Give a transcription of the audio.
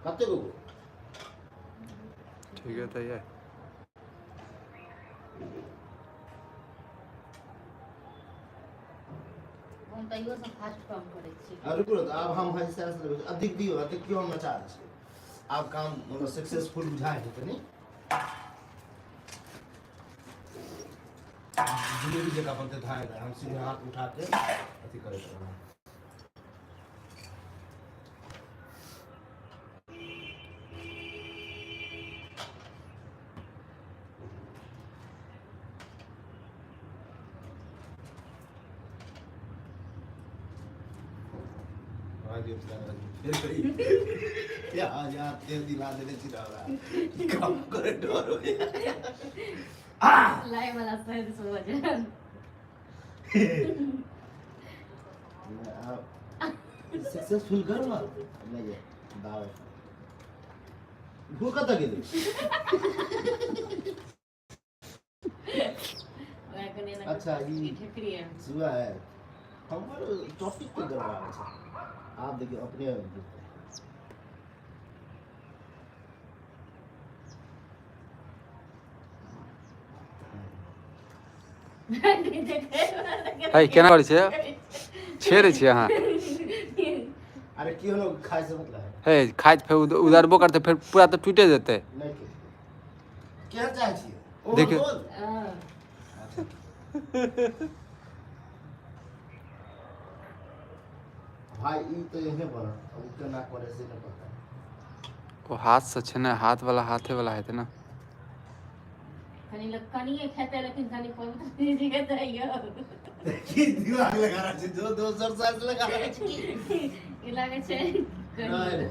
कते गो? ठीक है, तऽ ये हम तैयो से फास्ट काम करै छी। आ रुकू ने, तऽ आब हम भाई सास लेबै, अधिक दियौ, अधिक क्यों हम नचा दै छियै। आब काम मतलब सक्सेसफुल बुझाइ है कनि जिलेबी जकाँ बनतै। धाय धाय हम सीधे हाथ उठा के अथी करैत रहब। यार तेल दिला देने छी हमरा काम करे डर होइया। लाइ वाला शायद सोच। सक्सेसफुल कर ना। नहीं, ये दावे भूख कतऽ गेलै? ओकरा कनि एना अच्छा, ई ठेकरी है। सुआ है, हमर टॉपिक पे गड़बड़ाबै छै। आब देखियौ, अपने बुझतै। है, केना करै छियै? छेड़ै छियै अहाँ? अरे की होलो, खाय से मतलब है। हे, खाइत फेर उदरबो करतै, फेर पूरा तऽ टूटे जेतै। नहि टूटतै। केहन चाहै छियै ओ? देखियौ। गोल। हँ। अच्छा भाई, ई तऽ एहने बनत। अब ओ केना करे से नहि पता। ओ हाथसँ छै ने, हाथ वाला, हाथे वाला हेतै ने। कनि लोक कनिये खेतै, लेकिन कनि पवित्र खेतै यौ। की दिमाग लगा रहल छै? जो दोसर साइज लगा रहल छै की? ई लागै छै। नहि।